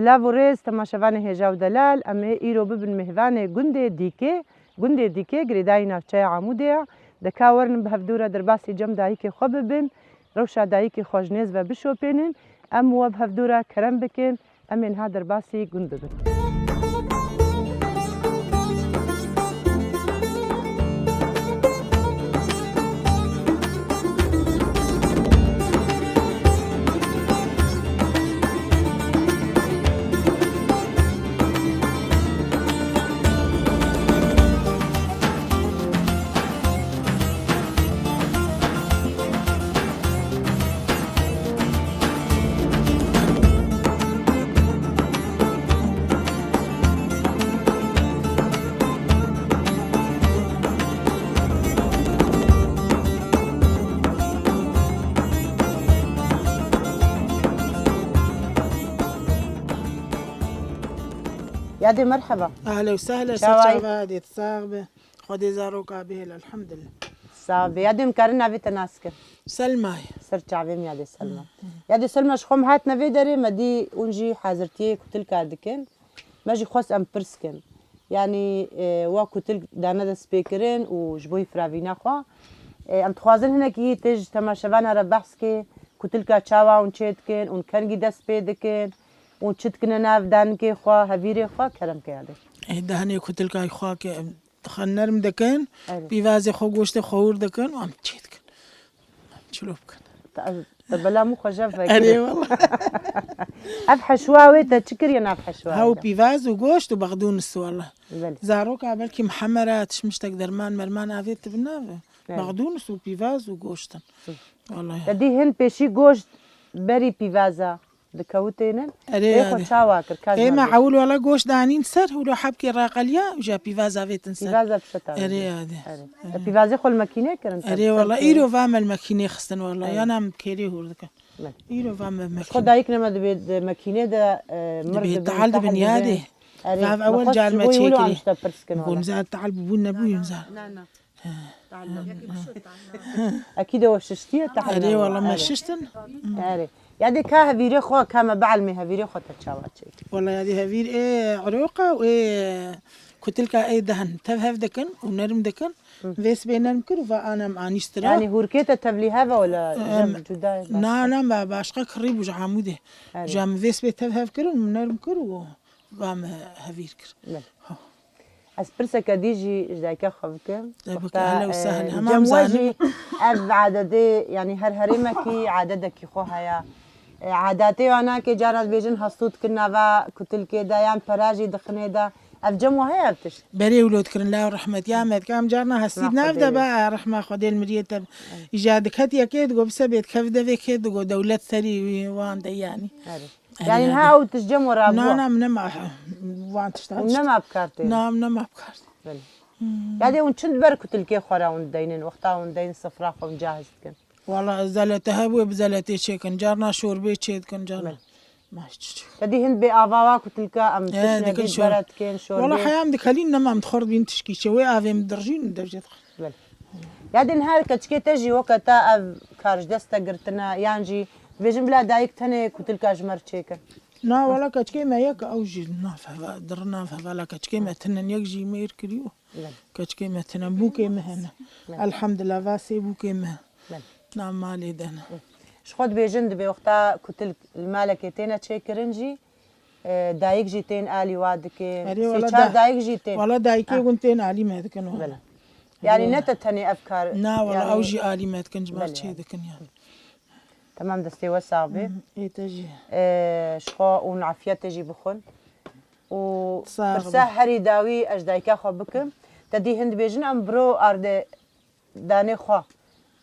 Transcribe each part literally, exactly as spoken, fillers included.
Lav û rêz, temaşevanê hêja û delal, em ê îro bibin mêvanê gundê Dîkê. Gundê Dîkê girêdayî navçeya Amûdê ye. De ka werin bi hevdû re derbasî cem dayikê xwe bibin, rewşa dayikê xwe ji nêz ve bişopênin, em we bi hevdû re kerem bikin, em ê niha derbasî gund bibin. Yadê, merheba. Ehlen û sehlen, çawa yî? Ser çava dê, sax be. Xwedê zaroka bihêle, elhamdulillah. Sax be. Yadê, em karin navê te nas kin? Selma ye. Ser çavê min Yadê Selma. Hı, hı. Yadê Selma, ji xwe em hatine vê derê, me dî hûn jî hazirtiyê kutilka dikin. Me jî xwest em pirs kin. Yanî, e, wa kutilk dane destpêkirin û ji bo firavîna xwe. E, em dixwazin hinekî tu ji temaşevana re behs kê, kutilka çawa hûn çê dikin, hûn kengî dest pê dikin, hûn çi dikine nav danikê xwe, hevîrê xwe, kerem ke Yadê. E, dehanê kutilka xwe ke em dixin nerm dikin, erê, pîvazê xwe, goştê xwe hûr dikin û em çê dikin. Çilo bikin. Te, te bela min xwe jev vekirî. Erê wela. Ev heşwa wê te çi kiriye nav heşwa? Hew pîvaz û goşt û bexdûnis wela. Belê. Zaroka belkî mihemera tişmiştek derman merman avê tibin nave. Evet. Bexdûnis û pîvaz û goşt in. Hı. Wela. Te dî hin pêşî goşt berî pîvaza dikewitênin. Erê, ê xwe yadê. Çawa kir? Ka ê me ewil wela goşt danîn ser, wilo hebkê raqeliya, ja pîvaza vêtin ser. Pîvaza pişta. Erê, yadê. Erê. Te pîvazê xwe li mekînê kirin? Erê wela, îro va me li mekînê xistin wela. Erê. Yana em kêrê hûr dikin. Îro va me mekînê. Xwe dayik nema dibê di mekînê de, e, mir dibê, dibin, tahal dibin, yadê. Erê. Va ev ewil car me çêkirî. Gon za tahal bûbûn nebûyîn za. Na, na. Ekî de we şiştiye, tahal. Erê wela me şiştin. Erê. Yadê, ka hevîrê xwe, ka me bielmê hevîrê xwe te çawa çêkir? Wela yadê hevîr ê eroqa û ê kutilka ê dehin tev hev dikin û nerm dikin. Hı. Vê sibê nerm kir û va ana em anî stira. Yanî hûrkê te tevlî hev e wela jem cuda ye? Na, na, me başqa kirî bû ji Amûdê. Erê. Ja min vê sibê tev hev kir û min nerm kir û va me hevîr kir. Belê. Ha. Ez pirseke dî jî ji dayika xwe bikim. Ehlen û sehlen. Wexta, e, hema cem we jî ev adetê, yanî her herêmekî adedekî xwe heye. E, adetê wana ke cara dibêjin hestû dikin nava kutilkê de yan pera jî dixinê de. Ev cem we heye ev tişt? Berê wilo dikirin, la rehmet ya me dikim. Em carna hestî nav de be, rehma Xwedê li miriyê te. Îja diket yekê digo bi sebê dikeve devê kê digo dewlet serî wî wan de yanî. Erê. Yanî niha ew tişt cem we rabû? Na, na, min nema wan tiştan. Hûn nema bi kar tê? Na, min nema bi kar tê. Belê. Hmm. Yadê hûn çi di ber kutilkê xwe re hûn deynin, wexta hûn deynin sifra xwe hûn cahiz dikin? Wala zelete hebûye bi zeletê çêkin, carna şorbê çêdikin, carna. Belê. Ma hiç çi. Te dî hin bê ava wa kutilka em tiştine dî bere dikin, şorbê. Wala heya em dikelîn nema em dixwar dibîn tişkî çê, wê avê min dirjîn û devjê dixwar. Belê. Yadê niha keçikê te jî weke te ev kar ji dest te girtine, yan jî dibêjin bila dayik tenê kutilka ji me re çêkin? Na, wela keçikê me yek, ew jî nav heva, dir nav heva, la keçikê me tinin, yek jî mêr kiriyo. Belê. Keçikê me tinin, bûkê me hene. Belê. Elhamdulillah, va sê bûkê me. Belê. Nav malê de ne. Ji xwe dibêjin, dibê wexta kutilk li malekê têne çêkirin jî, e, dayik jî tên alî wa dikin. Erê, sê wela çar da-, dayik jî tên. Wela dayikê hûn tên alî me dikin wela. Belê. Yanî ne te tenê ev kar. Na, wela ew jî alî me dikin, ji me çê dikin ya. Temam, destê we sax be. Hı, ê te jî. E, ji xwe û afiyetê jî bixwin. Û pirsa herî dawî ez ji dayika xwe bikim. Te dî hin dibêjin em biro arde danê xwe.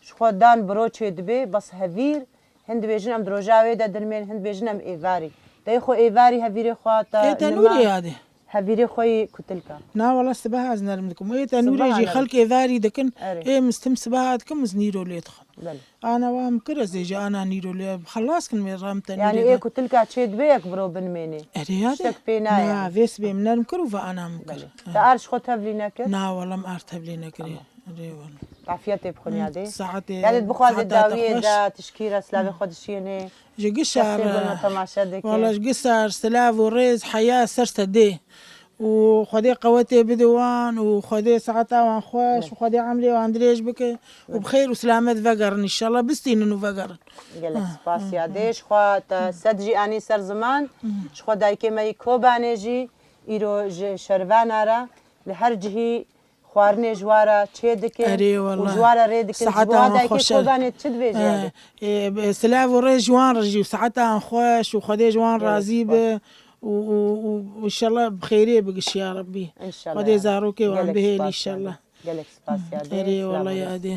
Ji xwe dan biro çê dibe, bes hevîr, hin dibêjin em di roja wê de dinmên, hin dibêjin em êvarî. Te yê xwe êvarî hevîrê xwe te. Ê tenûrê nima yadê. Hevîrê xwe yî kutilka. Na wela sibeha ez nerm dikim. Ê tenûrê jî xelk êvarî dikin. Erê. Ê min tim sibeha dikim, min nîro lê dixim. Belê. Ana wa min kir, ez ê jî ana nîro lê xelas kin, mêra min tenûrê de. Yanî ê kutilka çê dibe yek biro binmênê. Erê yadê. Tiştek pê nayê. Na, vê sibê min nerm kir û va ana min kir. Belê. Te ar ji xwe tevlî nekir? Na wela min ar tevlî nekirî. Tamam. Erê wela. Afiyetê bixwin yadê. Saetê, yadê bixwazê saeta te dawiyê xweş. De tişkî re silavê xwe dişiyênê. Ji gişar, kesê gul me temaşe dike. Wala ji gişar silav û rêz heya ser sedê. Û Xwedê qewetê bide wan û Xwedê saeta wan xweş û Xwedê emrê wan dirêj bike û bi xêr û silamet vegerin înşallah, bistînin û vegerin. Gelek spas yadê. Ji xwe te sed jî anî ser ziman. Ji xwe dayikê me yî Kobanê jî îro ji şervana re li her cihî xwarinê ji wa re çê dikin û ji wa re rê dikin. Ji bo dayikê Kobanê çi dibêje yadê? Silav û rê ji wan re jî û saetan xweş û Xwedê ji wan razî be û, û, û, û înşallah bi xêrê bigiş ya Rebbî. Xwedê zarokê wan bihêl înşallah. Gelek spas yadê. Erê wala yadê.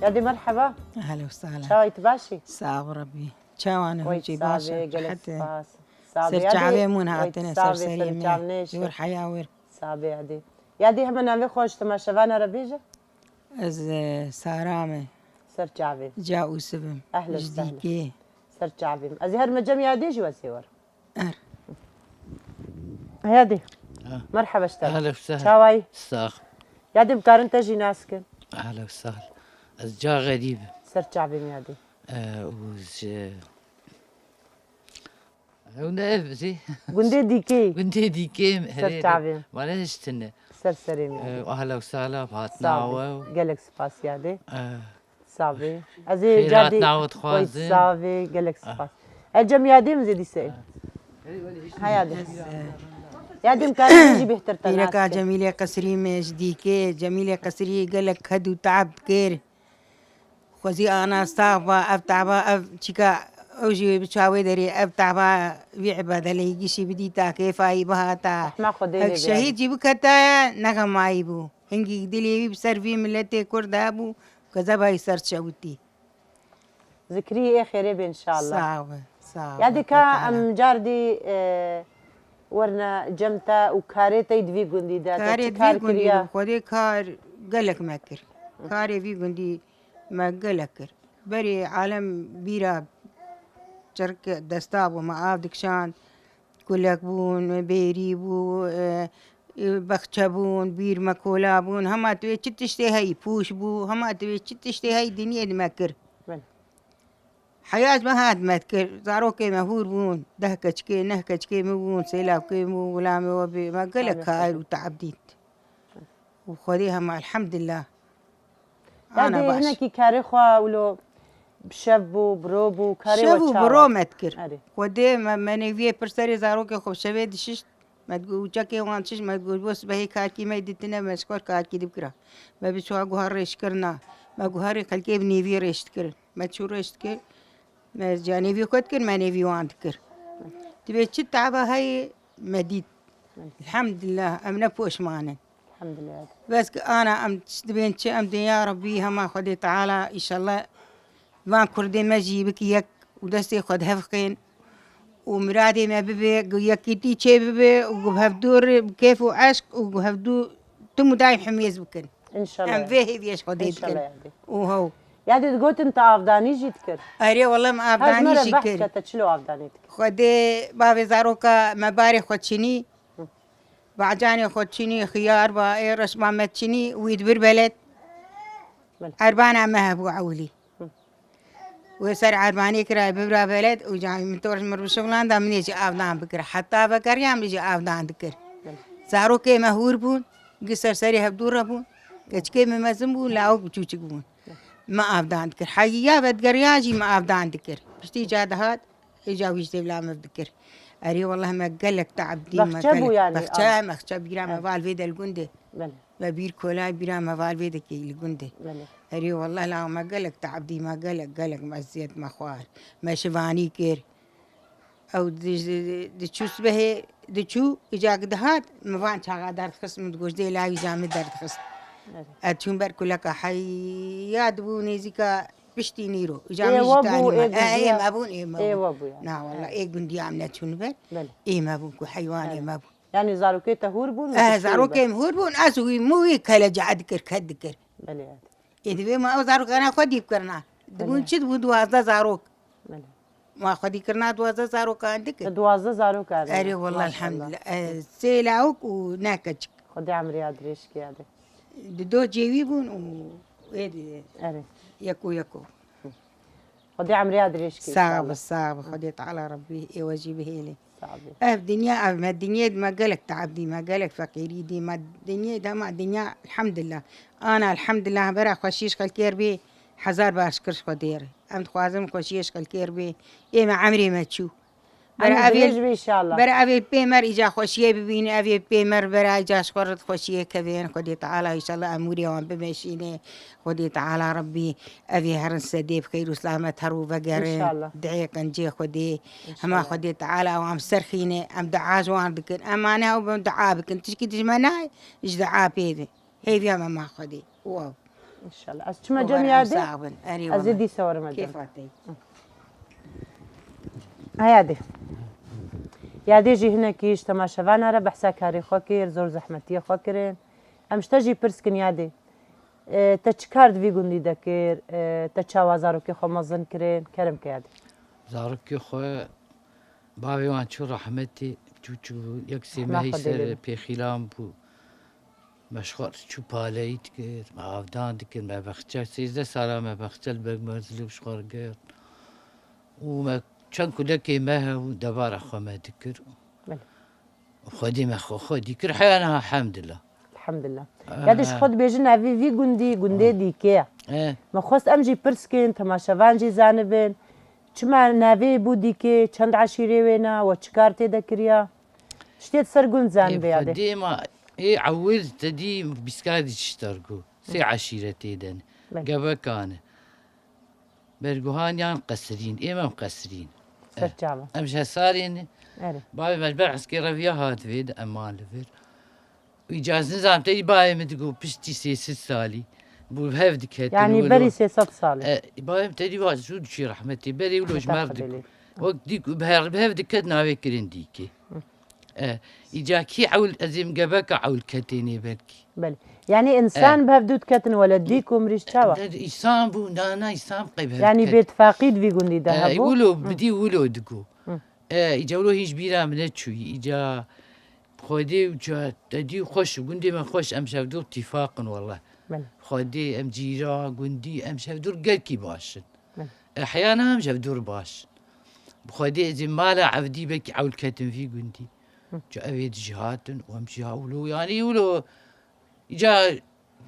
Yadê merheba. Ehlen û sehlen. Çawa yî, tu baş î? Sağ ol Rebbî. Çawan e, hûn jî baş e? Gelek spas. Ser çavê min hatine, ser serê min. Wêr heya wêr. Sabê yadê. Yadê heme navê xwe ji temaşevana re bêje. Ez, e, Sara me. Ser çavê. Ca Ûsiv im. Ehlen sehlen. Ji Dîkê. Ser çavê min. Ez ê her me cem yadê jî wesê werim. Er. Yadê. Ha. Merheba ji te. Ehlen sehlen. Çawa yî? Sax. Yadê bikarin te jî nas kin. Ehlen sehlen. Ez Ca Xedîb im. Ser çavê min yadê. E, û ji Ew ne ev jî. Gundê Dîkê. Gundê Dîkê. Ser çavê. Mane hiştine. Ser serê min. Ew ahla û sahla hatna we. Gelek spas yadê. Sabê. Ez ê cadî xwazim. Sabê, gelek spas. Ez cem yadê min zêdî se. Ha yadê. Yadê min karê jî bêhtir te nas. Pîreka Cemîlê Qesrî me ji Dîkê. Cemîlê Qesrî gelek ked û teab kir. Xwezî ana sax ba, ev taba, ev çîka, ew jî wê bi çavê derê, ev taba vî îbadeleyî gişî bidî ta kêfa yî bihata. Hek şehîd jî biketaye, ne xemayî bû. Hingî dilê wî bi ser vî miletê Kurd hebû, kezeba yî ser çewitî. Zikrî ê xêrê be înşallah. Sax be, sax be. Ya dika em cardî, e, werna cem te û karê te yî di vî gundî de, te çi kar kiriya? Karê vî gundî de, Xwedê kar gelek me kir. Karê vî gundî me gelek kir. Berê alem bîra çirk desta bû, me av dikişand, kulek bûn, bêrî bû, e, e, bexçe bûn, bîr me kola bûn, hema tu yê çi tiştê heyî, pûş bû, hema tu yê çi tiştê heyî diniyê di me kir. Belê. Heyat me hat me dikir, zarokê me hûr bûn, deh keçikê, neh keçikê min bûn, sêlavkê min bûn, gulamê we bê, me gelek kar û teab dît. Û Xwedê hema elhemdulillah. Ana baş. Hinekî karê xwe wilo bi şev bû, bi ro bû, karê we çawa? Şev û bi ro me dikir. Erê. Xwedê me, me nêviyê pir serê zarokê xwe bi şevê dişişt. Me digot, û çekê wan dişişt, me digot, bo sibehê karkî me dîtine, me ji xwe karkî dibikira. Me bi çawa guha rêş kirina. Me guherî xelkê bi nêviyê rêş dikirin. Me çû rêş dikir. Me ca nêvî xwe dikir, me nêvî wan dikir. Divê çi taba heyê me dît. Elhamdulillah, em ne poşman in. Elhamdulillah. Bes ki ana em dibên çi, em dê ya Rabbî hema Xwedê Teala, înşallah van kurdê me jî biki yek û destê xwe di hev xên û miradê me bibe, ku yekîtî çê bibe û ku bi hevdû re bi kêf û eşq û ku hevdû tim û daîm hemêz bikin. Înşallah. Em vê hêviyê ji Xwedê dikin. Înşallah yadê. Û hew. Yadê digotin tu avdanî jî dikir? Erê, wele me avdanî jî kir. Te çilo avdanî dikir? Xwedê bavê zaroka me barê xwe çinî, bacanê xwe çinî, xiyar ba, ê reş ba me çinî, wî dibir beled. Belê. Erbana me hebû ewilî. Wê ser erbanê kira bibira beled û ca min tor ji mir bişivilanda, min ê jî avdan bikira. Heta vekeriya min jî avdan dikir. Zarokê me hûr bûn, gi ser serê hevdû re bûn. Keçikê min mezin bû, lawik biçûçik bûn. Me avdan dikir. Heyiya vedigeriya jî me avdan dikir. Piştî ca dihat, ê ca wî ji dêvla min dikir. Erê, wellah me gelek teab dî, me gelek. Bexçe bû yanî? Bexçe, mexçe bîra me val vê de li gundê. Belê. Me bîr kolay bîra me val vê dikê li gundê. Belê. Erê, wellah la me gelek teab dî, me gelek, gelek me eziyet me xwar. Me şivanî kir. Ew di, di, di, diçû sibehê Diçû, îca dihat, min van çaxa derdixist, min digoşt, dê lawî îca min derdixist. Evet. Ez çûm ber kuleka heya dibû nêzîka piştî nîro. Îca min jî tanî me. Ê, ê me bûn, ê me bûn. Na, wela, ê gundiya min neçûn ber. Belê. Ê me bûn ku heywan ê me bûn. Yani zarokê te hûr bûn? Eh, zarokê min hûr bûn, ez wî min wî kelece dikir, ked dikir. Belê, evet. Ê, divê ma ew zarokana xwedî bikirina. Dibûn çi dibûn duwazdeh zarok. Belê. Ma xwedî kirina duwazdeh zarokan dikir. Te duwazdeh zarok ardî. Erê, wela, maşallah, elhamdulillah. E, sê lawik û ne keçik. Xwedê emriya dirêj kî yadê. Di do cêwî bûn û ê di Erê. Yeko yeko. Xwedê emriya dirêj kî. Sax be, inşallah. Sax be. Xwedê Teala Rebbî ê we jî bihêlê. Sax be. Ev dinya, ev me dinyê, me gelek teab dî, me gelek feqîrî dî, me dinyê dema dinya, elhamdulillah. Ana, elhamdulillah, bera xweşiyê ji xelkê re bê, hezar bar şikir ji Xwedê re. Em dixwazin xweşiyê ji xelkê re bê. Ê me emrê me çû. Bera evê, bera evê pê me re îca xweşiyê bibîne, evê pê me re bera îca ji xwe re xweşiyê kevên. Xwedê Teala înşallah em hûrê wan bimeşîne. Xwedê Teala Rebbî evê herin sedê bi xeyr û selamet her û vegerin. Înşallah. Diê qencê Xwedê. Hema înşallah. Xwedê Teala wan bi ser xîne, em dua ji wan dikin. Em mane ew bin dua bikin. Tişkî dijme nayê, ji dua pê de. Hêviya me ma Xwedê. Wow. Înşallah. Ez çima cem yadê? Sax bin. Erê, ez ê dîsa werim cem. Kêfa te. Heyadê. Yadê jî hinekî ji temaşevana re behsa karê xwe kir, zor zehmetiyê xwe kirin. Em ji te jî pirs kin yadê. E, te çi kar di vî gundî de kir? E, te çawa zarokê xwe mezin kirin? Kerem ke yadê. Zarokê xwe bavê wan çû rehmetê, çû çû bû, yek sê mehî ser pêxîlan bû. Me ji xwe çû paleyî dikir, me avdan dikir, me bexçe, sêzdeh sala me bexçe li ber Merzilê ji xwe re girt. Û me çend kulekê me hebû, debara xwe me dikir. Belê. Xwedî me xwe, xwe dikir, heya niha, hemdillah. Elhamdulillah. Eh. Ya de ji xwe dibêjin, evî vî gundî, gundê dîkê ye. Eh. Me xwest em jî pirs kin, temaşevan jî zanibin. Çima navê bû dîkê, çend eşîrê wê ne, we çi kar tê de kiriya? Tiştê di ser gund zanibê ya de. Ê, xwedê ma, ê, ewil te dî bîskar dî çi dar got. Sê eşîretê de ne. Belê. Gebeka ne. Berguhan yan Qesrîn. Ê me em Qesrîn. Serçava. Em ji Hesarê ne. Erê. Bavê me ji ber Eskê Reviya hat vê de, em man li vir. Îca ez nizanim, te dî bavê min digot piştî sê sed salî bû bi hev diketin. Yanî wilo. Berî sê sed salî. E, bavê min te dî va zû diçî rehmetê. Berê wilo ji me re digot. Wek dî ku bi her, bi hev diket navê kirin dîkê. Hı. E, îca kî ewil, ez ê min gebeka ewil ketênê belkî. Belê. Yanî însan bi hev dû diketin wele dîk û mirîş çawa? E, însan bû, na, na, însan qey bi hev diket. Yanî bêtifaqî di vî gundî de hebû? E, wilo, bi dî wilo digot. Hı. E, îca wilo hîn ji bîra min neçûyî. Îca Xwedê û ca-, te dî xweş û gundê me xweş, em ji hevdûr tîfaq in wele. Belê. Xwedê, em cîran, gundî, em ji hevdûr gelkî baş in. Belê. E, heyana em ji hevdûr baş in. Bi Xwedê ez ê mala evdî belkî ewl ketin vî gundî. Hı. Ca ev ê dijî hatin û em jî ha wilo, yanî wilo. Îca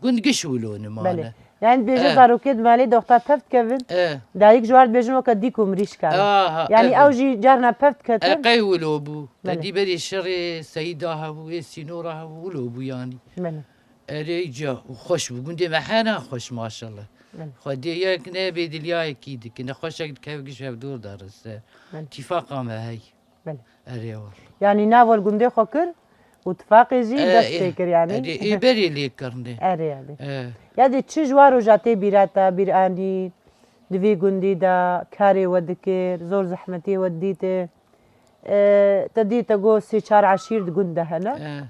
gund giş wilo nimane. Belê. Yani dibêje zarokê di malê doxta tev dikevin. Eh. Dayik ji war dibêjin weke dîk û mirîşkan. Aha, yanî ew jî carna pev diketin. E, qey wilo bû. Belê. Te dî berê şerê Seyda hebû, ê Sînora hebû, wilo bû yanî. Belê. Erê îca û xweş bû. Gundê me hena xweş maşallah. Belê. Xwedê yek ne bêdiliyayekî dike, ne xweşek dike, giş hevdûr darise. Belê. Tîfaqa me hey. Belê. Erê wele. Yanî nav wer gundê xwe kir û tifaqê jî dest pê kir yanî. Erê, ê berê lê kirine. Erê, erê. E. Ya dê çi ji wan roja tê bîra te, bîr anî, di vî gundî de karê we dikir, zor zehmetiyê we didîtin. E, te dî te got sê çar eşîr di gund de hene. E.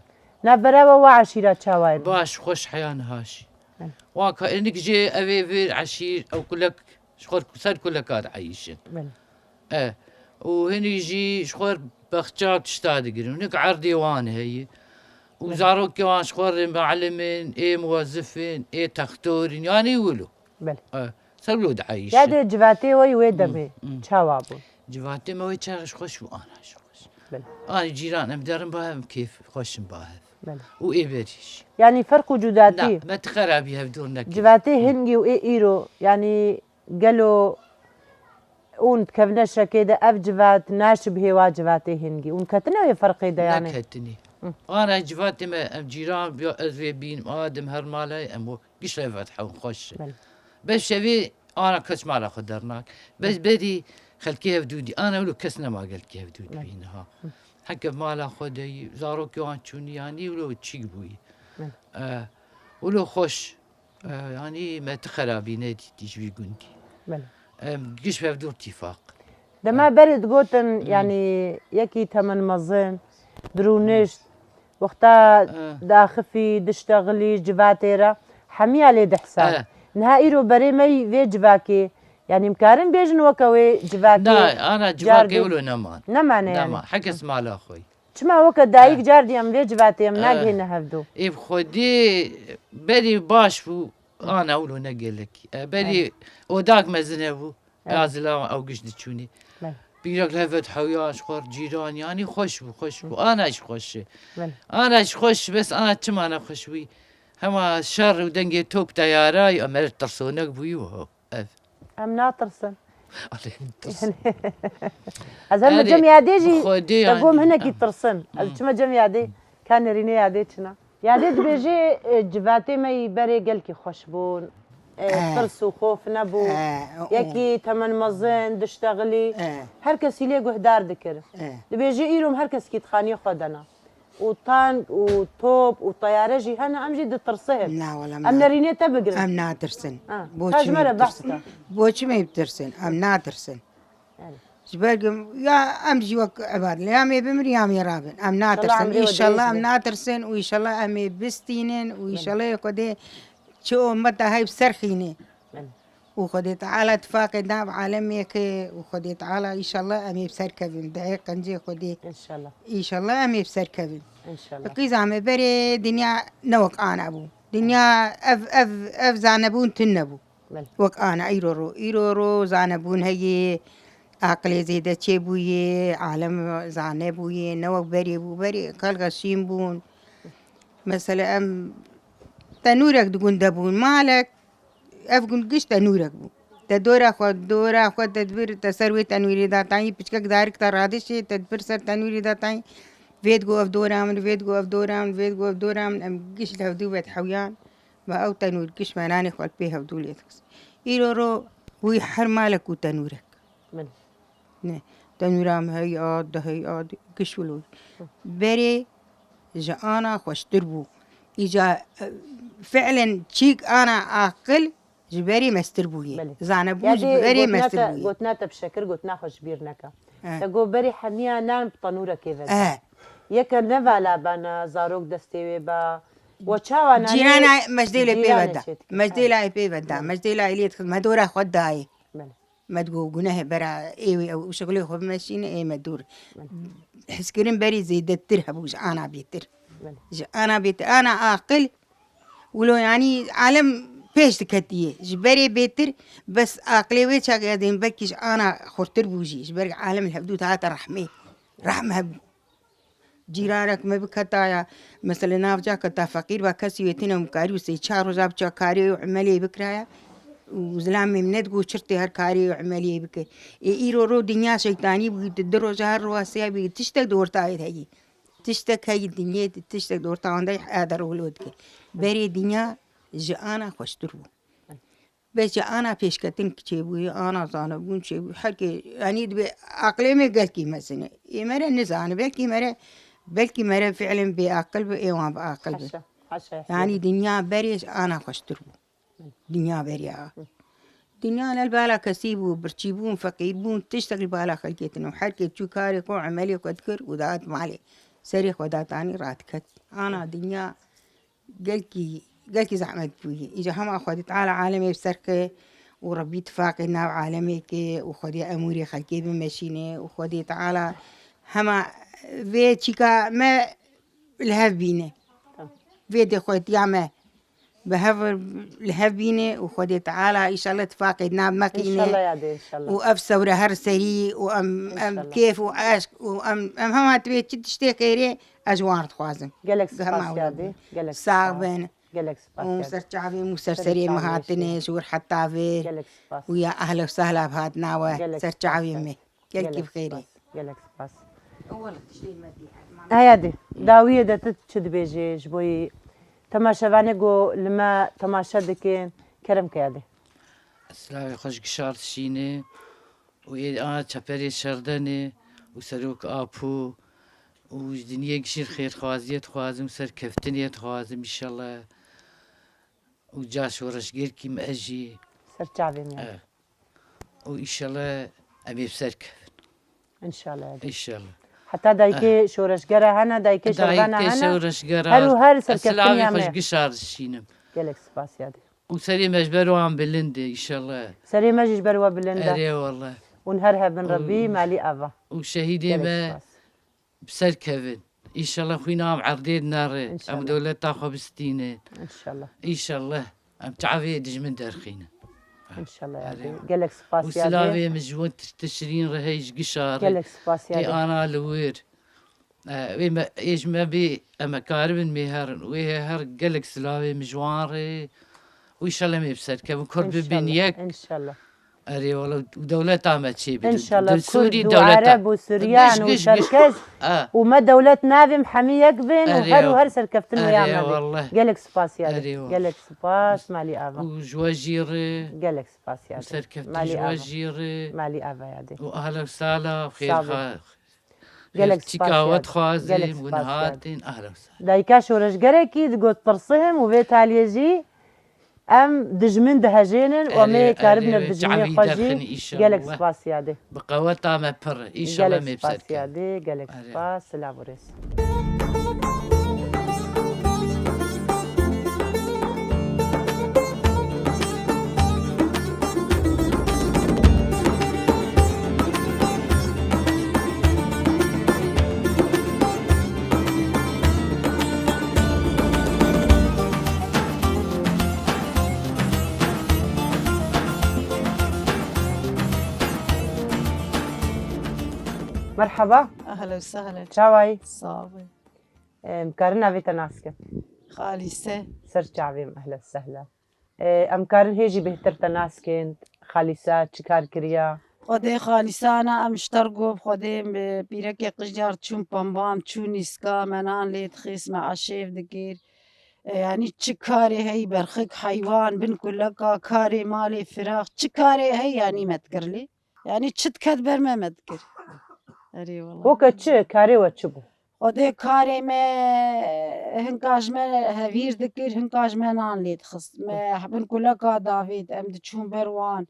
Navbera we, we eşîra çawa ye? Baş, xweş heya niha jî. E. Wan ka enik jê ev ê vir eşîr, ew kulek Ji xwe ser kuleka dieyîşin. Belê. E, û hinî jî ji xwe bexça tişta digirin. Hinek erdê wan heye. Û zarokê wan ji xwe rê muallim in, ê muwezif in, ê textor in, yanî wilo. Belê. E, ser wilo dieyîşin. Ya dê civatê we wê demê çawa bû? Civatê me wê çax ji xweş bû, ana ji xweş. Belê. Anî cîran em derin ba hev kêf xweş in ba hev. Belê. Û ê berî jî. Yanî ferq û cudatî. Na, me ti xerabî hevdûr nekir. Civatê hingî û ê îro, yanî Gelo hûn dikevine şekê de ev civat naşibihê wa civatê hingî? Hûn ketine wê ferqê de yanî? Neketinî. Hı. Ana civatê me, em cîran, ya ez vê bînim, a dim her malay, em o giş re fethe û xweş. Belê. Bes şevê ana kes mala xwe dernak. Bes berî xelkê hevdû dî. Ana wilo kes nema gelkê hevdû dibî niha. Hı. Heke mala xwe de yî, zarokê wan çûnî, yanî wilo çîk bûyî. Belê. E, wilo xweş. E, yanî me ti xerabî nedîtî ji vî gundî. Belê. Em giş hevdû tîfaq. Dema berê digotin, Hmm. yanî yekî temen mezin, dirûnişt, wexta Eh. daxifî, diştexilî, civatê re, hemiya lê dihsa. Eh. Niha îro berê me yî vê civakê, yanî em karin bêjin weke wê civakê. Na, ana car civakê bê-, wilo neman. Nemane yanî. Neman. Hekes mala xwe yî. Çima weke dayik Eh. car dî em vê civatê em Eh. nagihîne hevdû? Ê bi xwedî berî baş bû, ana wilo ne gelekî. E, berî Evet. odak mezin hebû. Evet. Ya zilawan ew giş diçûnî. Belê. Bîrek li hev ve dihewya ji xwe cîran, yanî xweş bû, xweş bû. Ana jî xweş e. Belê. Ana jî xweş, bes ana çima ne xweş bûyî? Hema şer û dengê top teyara, em her tirsonek bûyî û ev. Em natirsin. Alê, tirs. Ez her Erê, cem yadê jî, bi Xwedê te yanî. Gom hinekî tirsin. Ez Hmm. çima cem yadê, ka nerînê yadê çina. Yadê dibêjê, e, civatê me yî berê gelkî xweş bûn. E, Eh. tirs û xof nebû. Eh, o. Yekî temen mezin, diştexilî. Eh. Her kesî lê guhdar dikir. Eh. Dibêjê îro em her kesekî dixaniyê xwe dena. û tank û top û teyare jî hene, em jî ditirsihim. Na, wela, em em na-, nerînê te bigirin. Em natirsin. Ha, Bo ka ji çi me me re behs bitirsin? Ke. Bo çi me bitirsin? Em natirsin. Evet. Ji ber ku ya em jî wek ebad, ya me bimir ya me rabin. Em natirsin. Înşallah em natirsin û înşallah em ê bistînin û înşallah Xwedê çi ummeta hey bi ser xînê. Belê. Û Xwedê Teala tifaqê nav alemê ke û Xwedê Teala înşallah em ê bi ser kevin. Dihê qencê Xwedê. Înşallah. Înşallah em ê bi ser kevin. Înşallah. Qîza me berê dinya ne wek ana bû. Dinya ev, ev, ev zanebûn tune bû. Belê. Wek ana îro ro. Îro ro zanebûn heye, aqilê zêde çêbûye, alem zanebûye, ne wek berê bû. Berê xelka şîn bûn. Mesela em tenûrek di gund de bûn. Malek, ev gund giş tenûrek bû. Te dora xwe, dora xwe te dibir, te ser wê tenûrê datayî, piçkek darik te radişê, te dibir ser tenûrê datayî. Vê digo ev dora min, vê digo ev dora min, vê digo ev dora min. Em giş li hevdû ve dihewiyan. Ve ew tenûr giş me nanê xwe li pê hevdû lê dixist. Îro ro wî her malek û tenûrek. Min. Ne. Tenûra me hey a, di hey a, di giş wilo. Berê ji ana xweştir bû. Îca, e, fi'len çîk ana aqil ji berê mestir bûye. Belê. Zanebûn ji Yadê berê gotina mestir te, bûye. Gotina te bi şekir, gotina xwe ji bîr neke. Eh. Te got berê hemiya nan bi tenûrekê ve. Eh. Yeke ne vala bana, zarok destê wê ba. We çawa nanê Cîrana mejdê lê pê cîranê veda. Çêdike. Mejdê lê pê veda. Belê. Mejdê lê lê dixist. Me dora xwe dayê. Belê. Me digo gunehê bera ê wê ew şixulê xwe bimeşîne, ê me dûr. Belê. Hiskirin berî zêdetir hebû ji ana bêtir. Belê. Ji ana bêtir, ana aqil, wilo yanî alem pêş diketiye. Ji berê bêtir, bes aqilê wê çaxê din belkî ji ana xurtir bû jî. Ji ber alem li hevdû dihate rehmê. Rehm hebû. Cîranek me biketaya, mesela navca keta feqîr ba kesî wê tune mikarî û sê çar roja biça karê û emelê bikiraya û zilamê min nedigo çirtê her karê û emelê bike. Ê îro ro dinya şeytanî bû, di du roja her roja sêya bî, tiştek di ortayê de heyî. Tiştek heyî dinyê, tiştek di orta wan de heyî, eder wilo dike. Berê dinya ji ana xweştir bû. Belkî ana pêşketin çêbûyî, ana zanebûn çêbûyî. Herkê, yanî dibê aqilê me gelkî mezin e. Ê me re nizane, belkî me re, belkî me re fiilên bêaqil bi, ê wan biaqil bi. Haşa, haşa. Yanî dinya berê ji ana xweştir bû. Dinya berê a. Dinya ne li bala kesî bû, birçî bûn, feqîr bûn, tiştek li bala xelkê tune. Herkê çû karê xwe, emelê xwe dikir û dihat malê. Serê xwe datanî radiket. Ana dinya gelkî, gelkî zehmet bûye. Îca hema Xwedê Teala alemê bi ser ke û Rebbî tifaqê nav alemê ke û Xwedê emûrê xelkê bimeşîne û Xwedê Teala hema vê çîka me li hev bîne. Tamam. Vê dê xwetiya me bi hev, li hev bîne û Xwedê Teala înşallah tifaqê nav meqîne. Înşallah ya dê, înşallah. Û ev sewre her serî û em, em Înşallah. Kêf û eşq û em, em hema divê çi tiştê xêrê ez ji wan re dixwazim. Gelek spas Hema ya wilo dê. Gelek spas. Sax bin. Gelek spas Û ya dê. Ser çavê min û ser Serê serê çavê min hatine, ji wir heta vê. Gelek spas. Û ya ehle û sehla bi hatina we. Gelek Ser spas çavê ya dê. Min. Gelkî Gelek bi xêrê. Spas. Gelek spas. Heya dê. Dawiyê de tu çi dibêjê ji bo yî temaşevanê ku li me temaşe dikin, kerem ke ya dê. Silavê xweş gişart şînê û ê a çeperê şerdenê û serok Apo û ji dinyê gişî xêrxwaziyê dixwazim, serkeftinê dixwazim, înşallah. Û ca şoreşgerkî me ez jî. Ser çavê me. Eh. Û înşallah em ê bi ser kevin. Înşallah. Înşallah. Heta dayikê Eh. şoreşgera hene, dayikê şervana Dayikê hene. şoreşgera Her û her ez silavê serkeftiniya xwe ji me. gişa dişînim. Gelek spas yadê. Û serê me ji ber wan bilind e, înşallah. Serê me jî ji ber we bilind e. Erê wallah. Hûn her hebin Û Rebî, malî ava. Û şehîdê Gelek me spas. bi ser kevin. Înşallah xwîna em erdê dinere. Em Înşallah. dewleta xwe bistînin. Înşallah. Înşallah. Em çavê dijmin derxînin. Înşallah Erê yadê. wa. Gelek spas Û yadê. silavê min ji wan tişt-, tişrîn re hey ji gişa re. Gelek spas Ê yadê. ana li wir. E, wê me, ê ji me bê, em ê karibin mêherin. Wê hê her gelek silavê min ji wan re. Û înşallah em ê bi ser kevin. Kurd bibin Înşallah, yek. înşallah. Erê wala, û dewleta me çê bidin. Înşallah, Di Kurd Sûrî û dewleta. Ereb û Suryan Giş, û giş, giş. Çerkez Ha. û me dewlet navê em hemî yek bin û Erê her û wa. her serkeftin wê Erê ya me bê. wallah. Gelek spas yadê. Erê wa. Gelek spas, malî ava. Û ji we jî re. Gelek spas Û yadê. serkeftin Malî ji we ava. jî re. Malî ava yadê. Û ahla û sala, Sağ ol. xêrxa. Gelek Hêf çîka spas we yadê. dixwazim, Gelek hûn spas yadê. hatin, ahla û sala. Dayika şoreşgerekî digot pirsihim û vê taliyê jî Em dijmin dihejênin û em Erê, ê karibine erê, dijminê çavî xwe jî. derxin înşallah. Gelek spas yadê. Bi qeweta me pir, înşallah Gelek me bi spas ser kevin. yadê, gelek Erê. spas, silav û rêz. Merhaba. Ehlen we sehlen. Çawayî? Sax be. Em karin navê te nas kin? Xalîse. Ser çavê me, ehlen sehlen. Em karin hê jî bêhtir te nas kin? Xalîse çi kar kiriya? Xwedê Xalîsana em ji te re got, Xwedê em bi pîrekê qijiyar çûn pemba, em çûn nîska, me nan lê dixist, me eşêv dikir. E, yanî çi karê hey, berxik, heywan, bin kuleka, karê malê, firax, çi karê hey, yanî me dikir lê. Yanî çi diket ber me, me dikir. Erê wala. Weke çi? Karê we çi bû? Xwedê karê me hinka ji me hevîr dikir, hinka ji me nan lê dixist. Me bin kuleka davêt, em diçûn ber wan.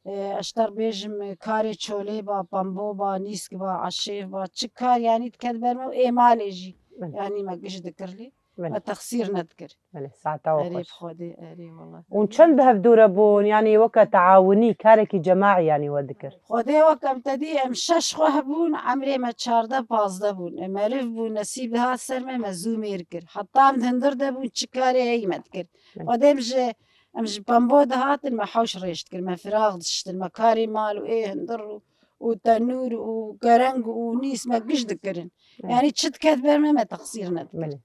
E, ez ji te re bêjim, karê çolê ba, pembo ba, nîsk ba, eşêv ba, çi kar yanî diket ber me û ê malê jî. Belê. Yanî me giş dikir lê. Belê. Me texsîr nedikir. Belê, saeta we Erê xweş. bi Xwedê, erê wala. Hûn çend bi hevdû re bûn? Yanî weke teawinî, karekî cemaî yanî we dikir? Xwedê wek em te dî, em şeş xwe hebûn, emrê me çardeh pazdeh bûn. E, meriv bû, nesîb dihat ser me, me zû mêr kir. Heta em di hundir de bûn, çi karê heyî me dikir. Belê. Xwedê em ji, em ji pembo dihatin, me hewş rêj dikir, me firax diştin, me karê mal û ê hundir û, û tenûr û kereng û nîs me giş dikirin. Belê. Yanî çi diket ber me, me texsîr nedikir. Belê.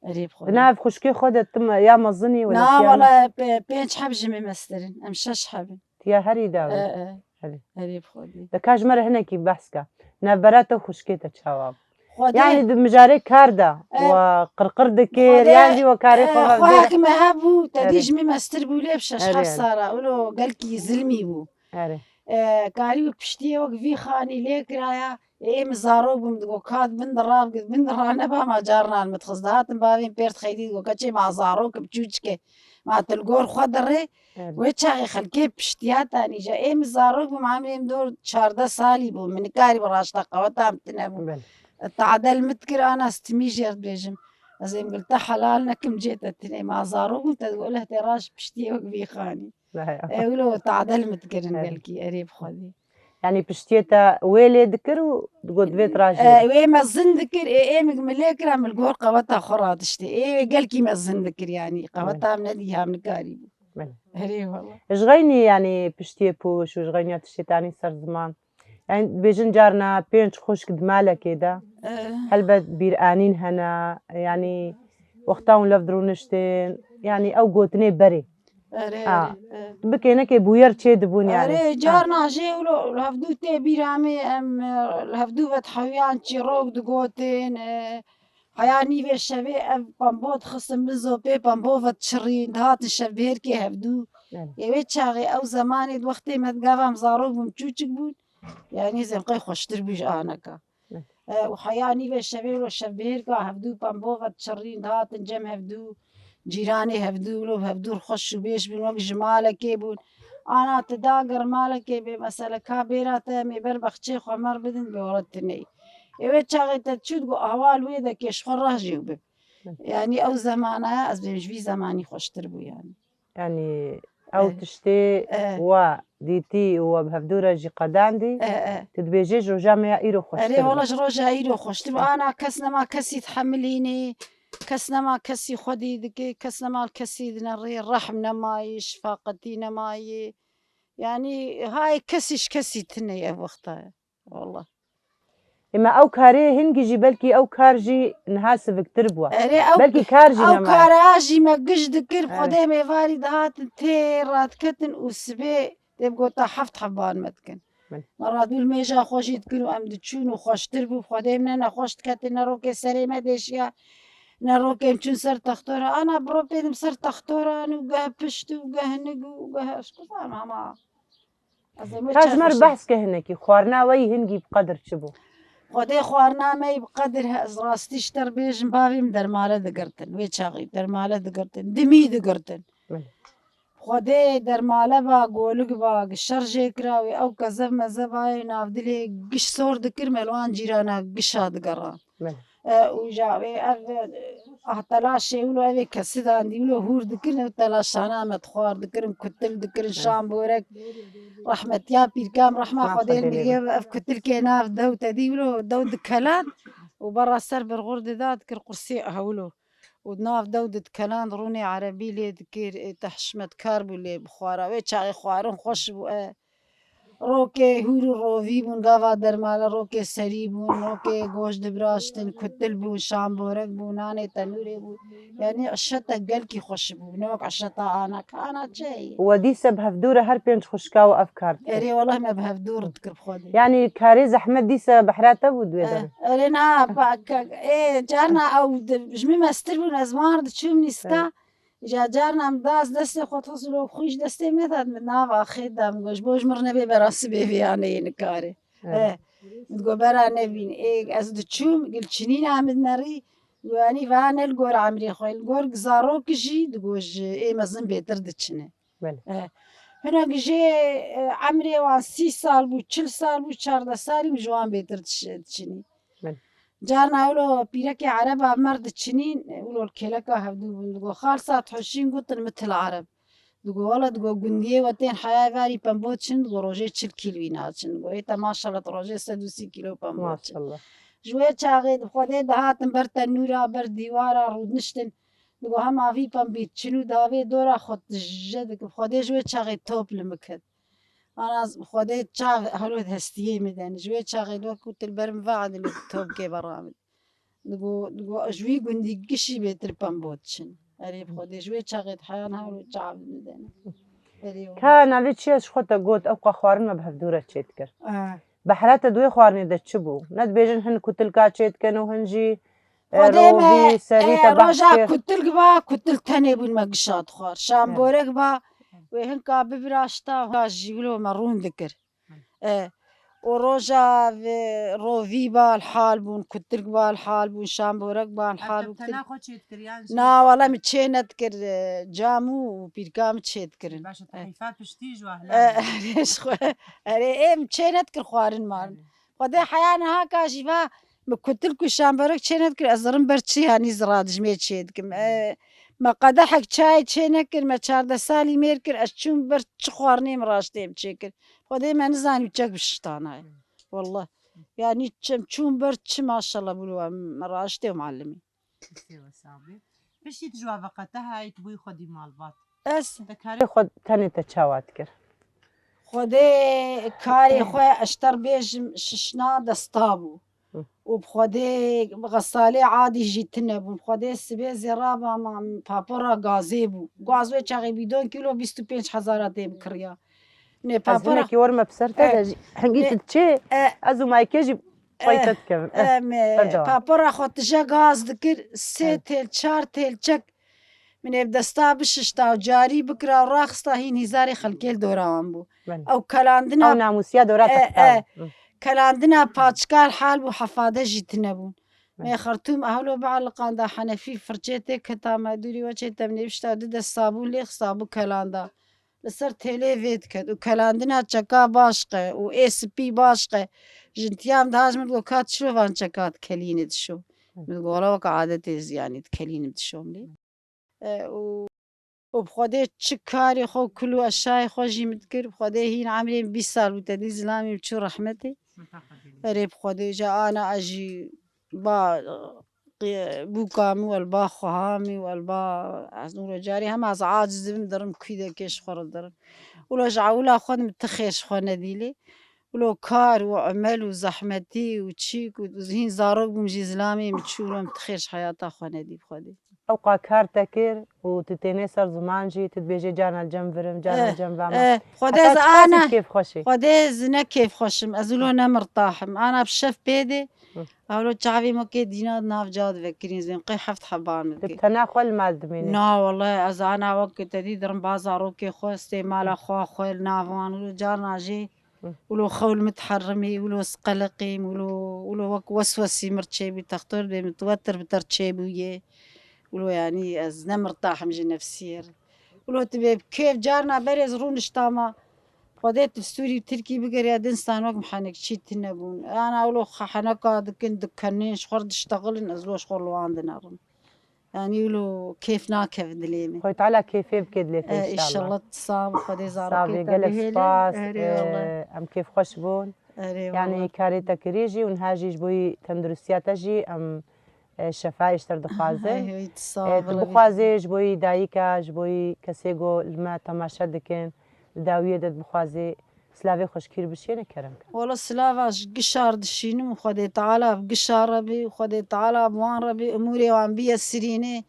Erê bi Xwedê. Di nav xwişkê xwe de tu me-, ya mezin î wala Na, tiya me? wala pe-, pênc heb ji me mestir in. Em şeş heb in. Tiya herî dawî. E, e. Herî. Erê bi Xwedê. De ka ji me re hinekî behs ke. Navbera te û xwişkê te çawa bû? Xwedê Yanî di mijarê kar de E, we qirqir dikir, Xwedê, yan jî we karê e, xwe xwe hevdû hek me hebû, te dî Erê. ji me mestir bû lê bi şeş Erê, heb erê. sala. Wilo gelkî zilmî bû. Erê. E, karî wî piştiyê wek vî xanî lê kiraya. Ê min zarok bûm, digo, ka di bin de ra, bin de ra neba, ma carinan min dixist. Dihatin bavên pêr dixeydî, digo, keçê ma zarok im, çûçike. Ma tu li gor xwe dirê, Evet. wê çaxê xelkê piştiya tanî ja. Ê min zarok bûm, emrê min dor çardeh salî bû. Min nikarî bi raşta qeweta min tine bû. Belê. Tadel min dikir, ana stimî jê re dibêjim. Ez ê min gil te helal nekim cê te tinê. Ma zarok bûm, te digo, leh tê raş piştiyê wek vî xanî. Ew lo tadel min dikirin Evet. gelkî, erê bi Xwedê. Yanî piştiyê te wê lê dikir û digot, "Divê tu rajî." E, wê mezin dikir, ê, ê min, min lê kira, min li gor qeweta xwe radiştê. Ê gelkî mezin dikir, yanî qeweta min nedî, ha min nikarî bû. Belê. Erê wala. Ji xeynî, yanî piştiyê pûş û ji xeyniya tiştê tanî ser ziman. Yanî dibêjin carna pênc xwişk di malekê de. E. Helbet bîranîn hene, yanî wexta hûn lev dirûniştin, yanî ew gotinê berê. Erê, Ha. erê, erê. Bikênekê bûyer çê dibûn yanî. Erê, Ha. carna jê wilo, li hevdû tê bîra me, em, e, li hevdû ve dihewiyan çîrok digotin, e, heya nîvê şevê ev pembo dixistin min zopê pembo ve diçirîn, dihatin şevbêrkê hevdû. Evet. Ê wê çaxê ew zemanê di wextê me digava em zarok bûn, çûçik bûn, yanî zêmqey xweştir bû ji aneka. Evet. E, û heya nîvê şevê wilo şevbihêrka hevdû pembo ve diçirîn, dihatin cem hevdû, cîranê hevdû, wilo hevdû xweş û bêş bûn, wek ji malekê bûn. Ana tu dagir malekê bê, mesela ka bêra te em ê ber bexçê xwe mer bidin, bê wele tu neyî. Ê wê çaxê te çû digo ahwal wê de kê ji xwe reh jî bib. Hı. Yanî ew zemanaya ez bêm ji vî zemanî xweştir bû yanî. Yanî ew Eh. tiştê Eh. we dîtî û we bi hevdû re jî qedandî, Eh, eh. tu dibêjê ji roja me ya îro xweştir Erê bû. Wela ji roja îro xweştir bû. Eh. Ana kes nema kesî dihemilînê, kes nema kesî xwedî dike, kes nema li kesî dinerê, rehm nemayê, şifaqetî nemayê. Yanî hayê kesî ji kesî tune ye ev wexta ye. Wela. Ema ew karê hingî jî belkî ew kar jî niha siviktir bû. Erê ew, Belkî kar jî ew nema. kara jî me giş dikir, Erê. Xwedê em êvarî dihatin tê radiketin û sibê dê bigota heft heban me dikin. Belê. Me radû li mêja xwe jî dikin û em diçûn û xweştir bû. Xwedê em ne nexweş diketin, ne rokê serê me dêşiya, ne rokê em çûn ser textora. Ana bi ro pêdim ser textoran û geh pişt û geh nig û geh ez kuzam ama. Ez ê Ka ji me re çaxê behs ke hinekî, xwarina we yî hingî bi qedir çi bû? Xwedê xwarina me yî bi qedir he, ez rastî ji te re bêjim, bavê min dermale digirtin. Wê çaxî dermale digirtin. Dimî digirtin. Belê. Xwedê dermale ba, golik ba, gişer jê kira wê, ew kezeb mezeb ayê nav dilê giş sor dikir, me li wan cîrana gişa digeran. Belê. E, û ja wê ev, e, ah, telaşê wilo ev ê kesidandî wilo hûr dikirin, ew telaşana me dixwar dikirin, kutil dikirin, Evet. şan borek. Rehmetiya pîrkam, rehma Rehma Xwedê Xwedê lê lê be. be. Ev kutilkê nav dew te dî wilo dew dikelan û berra ser birxur dida dikir qursî ew wilo. Û nav dew didikelan rûnê erebî lê dikir, ê te hişmetkar bû lê bixwara. Wê çaxê xwarin xweş bû e. Rokê hûr û rovî bûn, gava dermale rokê serî bûn, rokê goş dibiraştin, kutil bûn, şamborek bûn, nanê tenûrê bûn. Yanî eşete gelkî xweş bû. Ne wek eşeta ana, ka ana çi heye? We dîse bi hevdû re her pênc xwişka we ev kar dikir. Erê, weleh me bi hevdû re dikir bi xwedê. Yanî karê zehmet dîse behra te bû di wê Eh, derê? Erê na, pa, ka, ê, carna ew di, ji min mestir bûn, ez mar diçûm nîska. Eh. Îja carna min das destê xwe dixist û xwîş destê min de min nav axê da, min got, ji bo ji min re nebê bera sibê vê yanê yê nikarê. Evet. Eh, min digot, bera nebîn. Ê, ez diçûm, gil çinîna min nerî, yanî va ne li gor emrê xwe, li gor zarok jî digot, ji ê mezin bêtir diçine. Belê. Eh, hinek jê, eh, emrê wan sî sal bû, çil sal bû, çardeh salî min ji wan bêtir diş-, diçinî. Belê. Carna wilo pîrekê ereba mer diçinîn, wilo li kêleka hevdû bûn. Digo, Xalsa dihuşîn gotin, mitil ereb. Digo, wele, digo, gundiyê we tên heya varî pembo diçin, digo, rojê çil kîl wî naçin. Digo, ê te maşallah, tu rojê sed û sî kîlo pembo diçin. Maşallah. Ji wê çaxê di Xwedê dihatin ber tenûra, ber dîwara rûdiniştin. Digo, hema vî pembî diçin û davê dora xwe tije dikin. Xwedê ji wê çaxê top li min ket. Ana Xwedê çav hewlo hestiyê min den. Ji wê çaxê wek ku til ber min ve adil topkê bera min. Digo, digo, ji wî gundî gişî bêtir pembo diçin. Erê bi Xwedê, ji wê çaxê heyan hewlo çav min den. Erê Ka navê çi ye ji xwe te got, ew ka xwarin me bi hevdû re çê dikir. Eh. Behra te di wê xwarinê de çi bû? Ne dibêjin hin kutilka çê dikin û hin jî E, Xwedê me, rovî, serî e, te behs roja kir. Kutilk ba, kutil tenê bûn me gişa dixwar. Şamborek ba, wê hinka bibiraşta, ha jî wilo me rûn dikir. E, û roja ve rovî ba, li hal bûn, kutilk ba, li hal bûn, şamborek ba, li hal bûn. Ev tena xwe çê dikir, yan jî? Na, wele min çê nedikir, e, cam û pîrka min çê dikirin. Baş e, te heyfa piştî ji wa E, hilal. Erê, ji xwe, erê, ê min çê nedikir xwarin marin. Erê. Xwedê heya niha ka jî va, min kutilk û şamborek çê nedikir, ez zirim ber çi yanî zira dijmê çê dikim. E, me qedehek çayê çê nekir, me çardeh salî mêr kir, ez çûm ber çi xwarinê min raştê min çê kir. Xwedê me nizanî çek bi şiştanaye. Wallah. Yanî çem çûm ber çi maşallah bû me raştê û muallimî. Piştî tu ji wa veqete hayî tu bûyî xwedî malbat. Ez Te karê xwe tenê te çawa dikir? Xwedê karê xwe ez ji te re bêjim şişna desta bû. Hı. Û bi Xwedê xesalê adî jî tune bûn. Xwedê sibê zêra ba ma papora gazê bû. Gaz wê çaxê bîdon kîlo bîst û pênc hezara tê bikiriya. Nê Ez papora hinekî werme bi ser te de jî hingî tu diçê, e, ez û Maykê jî pey te dikevin. Eh, Em, e, berdewam. Papora xwe tije gaz dikir, sê Evet. têl, çar têl çek. Min ê bi desta bişişta û carî bikira û raxista hîn hîzarê xelkê li dora wan bû. Belê. Ew kelandina Ew namûsiya dora e, texta e, bû. Hı. Kelandina paçkar hal bû, hefade jî tine bûn. Me Xertûm ehlo bieliqanda, Henefî firçê tê keta me dûrî we çê temnê bişta du dest sabûn lê xista bû kelanda. Li ser têlê vê diket û kelandina çeka baş qe û ê spî baş qe. Jintiyam dihaj min digot, ka çilo van çeka dikelîne dişo. Min digot, wala weke adetê ez yanî dikelînim dişom lê. E, û, û bi Xwedê çi karê xwe, kul û eşayê xwe jî min dikir. Bi Xwedê hîn emrê min bîst sal bû, te dî zilamê min çû rehmetê. Erê bi Xwedê ca ana ez jî ba, qi-, bûka min û el ba xweha min û el ba ez nûro carî hema ez aciz dibim dirim kûdekê ji xwe re dirim. Wilo ji ewila xwe min ti xêr ji xwe nedî lê. Wilo kar û emel û zehmetî û çîk û hîn zarok bûm jî zilamê min çû, wilo min ti xêr ji heyata xwe nedî bi Xwedê. Ewqa kar te kir û tu tênê ser ziman jî, tu dibêjê carna li cem vir im, carna li cem ve me. Eh, Xwedê Heta ez çiqas ana, tu kêfxweş î. Xwedê ez ne kêfxweş im, ez wilo ne mirtah im. Ana bi şev pê dê, Hı. ewlo çavê me kê dîna di nav ca divekirîn zên, qey heft heba min Di dikê. tena xwe li mal dimênî. Na, wele ez ana wek te dî dirim ba zarokê xwe, stê mala xwe, xwe li nav wan, wilo carna jê Hı. Wilo xewl min diherimî, wilo ez qeleqîm, wilo, wilo wek weswesî mir çêbû, textor bê min wetir bi ter çêbûyê. Wilo yanî ez ne mirtah im ji nefsiyê re. Wilo tu bê bi kêf carna berê ez rûniştama. Xwedê tu Sûrî û Tirkî bigeriya dinstan wek mihenek çî tune bûn. Ana wilo xeheneka dikin, dikenên, ji xwe re diştexilin, ez lo ji xwe li wan dinerim. Yanî wilo kêf nakeve dilê min. Xwedê Teala kêfê bike dilê te E, înşallah. Înşallah tu sax bî, Xwedê Sax zarokê bî, te gelek bihêle. spas. Erê, wele. E, em kêfxweş bûn. Erê, Yanî wele. karê te kirî jî û niha jî ji bo yî tenduristiya te jî em, e, şefa ji te re dixwazin. Ay, ay, tu sax E, tu bî, wele. bixwazê ji bo yî dayika, ji bo yî kesê ku li me temaşe dikin, li dawiyê de dibixwazê, Silavê xweşkî re bişêne kerem ke. Wala silava ji gişa re dişînim û Xwedê Teala bi gişa re bî û Xwedê Teala bi wan re bî, umûrê wan biyesirînê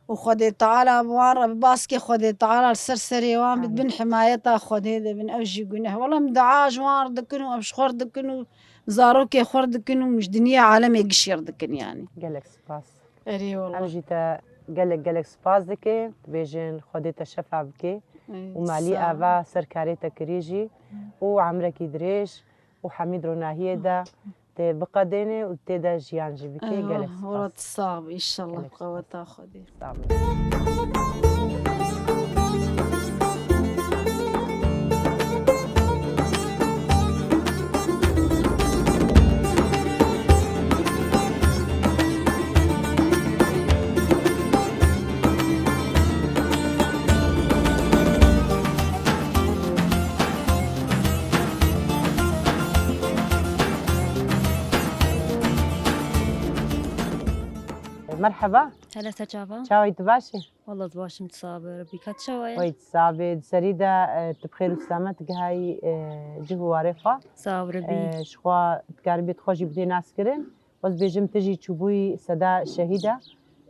û Xwedê Teala bi wan re bi baskê Xwedê Teala li ser serê wan bi, Amîn. bin himayeta Xwedê de bin. Ew jî guneh. Wala em dua ji wan re dikin û em ji xwe re dikin û zarokê xwe re dikin û ji dinya alemê gişê re dikin yanî. Gelek spas. Erê wala. Em jî te gelek gelek spas dikin. Dibêjin Xwedê te şefa bike. Ê, û malî sağ ol. ava ser karê te kirî jî û emrekî dirêj û hemî di ronahiyê de tê biqedêne û tê de jiyan jî bike. Ê, Gelek wala spas. tu sax bî, înşallah Gelek spas. qeweta Xwedê. Sağ olun. Merheba. Hele ser çavan. Çawa yî, tu baş î? Wallah, ez baş im, tu sax be, Rebî. Ka tu çawa ye? Wey, tu sax be. Di serî de, e, tu bi xêr û selamet gihayî, e, cih û warê xwe. Sax be, Rebî. E, ji xwe dikaribî tu xwe jî bidê naskirin. Ez bêjim tu jî çûbûyî seda şehîd e.